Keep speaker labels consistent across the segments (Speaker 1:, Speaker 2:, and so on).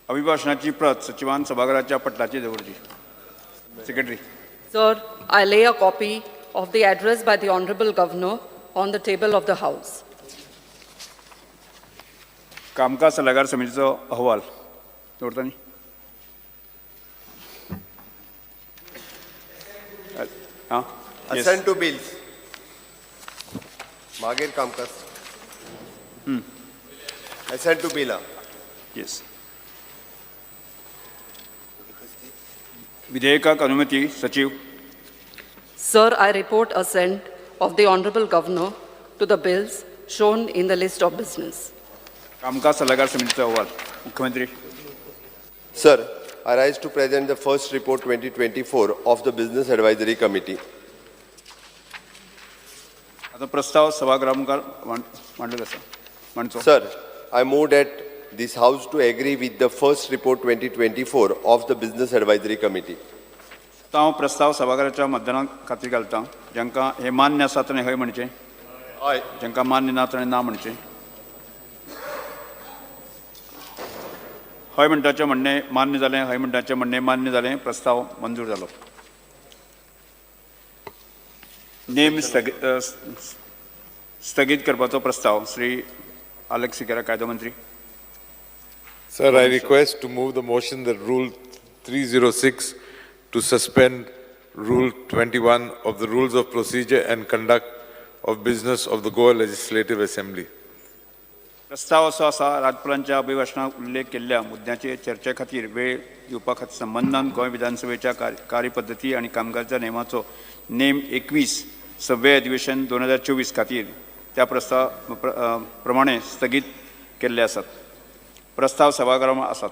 Speaker 1: अभिभाशणाची प्रत सचिवान सभाघराच्या पटलाचेर दवरची. Secretary.
Speaker 2: Sir, I lay a copy of the address by the Honorable Governor on the table of the House.
Speaker 1: कामकाज सल्लागार समितीचो अहवाल दवरता न्ही. आं.
Speaker 3: Assent to bills. मागीर कामकाज. Assent to bill.
Speaker 1: Yes. विधेयकाक अनुमती. सचीव.
Speaker 2: Sir, I report assent of the Honorable Governor to the bills shown in the list of business.
Speaker 1: कामकाज सल्लागार समितीचो अहवाल. मुख्यमंत्री.
Speaker 3: Sir, I rise to present the first report 2024 of the Business Advisory Committee.
Speaker 1: आतां प्रस्ताव सभागृहा मुखार मांडलेलो आसा, मांडचो.
Speaker 3: Sir, I move that this House to agree with the first report 2024 of the Business Advisory Committee.
Speaker 1: आतां हांव प्रस्ताव सभाघराच्या मतदाना खातीर घालता. जांकां हें मान्य आसा ताणें हय म्हणचें.
Speaker 3: हय.
Speaker 1: जांकां मान्य ना ताणें ना म्हणचें. हय म्हणटाचें म्हणणें मान्य जालें. हय म्हणटाचें म्हणणें मान्य जालें. प्रस्ताव मंजूर जालो. नेम स्थगीत करपाचो प्रस्ताव श्री आलेक्स सिकेरा, कायदो मंत्री.
Speaker 4: Sir, I request to move the motion that Rule 306 to suspend Rule 21 of the Rules of Procedure and Conduct of Business of the Goa Legislative Assembly.
Speaker 1: प्रस्ताव असो आसा, राज्यपालांच्या अभिभाशणात उल्लेख केल्ल्या मुद्द्याचे चर्चे खातीर वेळ दिवपा खातीर संबंदान गोंय विधानसभेच्या कार्यपद्दती आनी कामकाजा नेमाचो नेम 21 सव्वे अधिवेशन 2024 खातीर त्या प्रस्ताव प्रमाणे स्थगीत केल्ले आसात. प्रस्ताव सभागृहात आसात.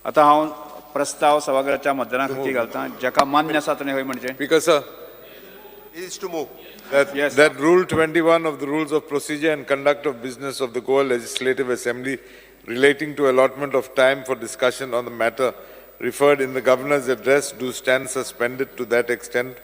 Speaker 1: आतां हांव प्रस्ताव सभागृहाच्या मतदाना खातीर घालता. जाका मान्य आसा ताणें हय म्हणचें.
Speaker 4: Speaker, sir,
Speaker 3: Is to move.
Speaker 4: that,
Speaker 1: Yes.
Speaker 4: that Rule 21 of the Rules of Procedure and Conduct of Business of the Goa Legislative Assembly relating to allotment of time for discussion on the matter referred in the Governor's address do stand suspended to that extent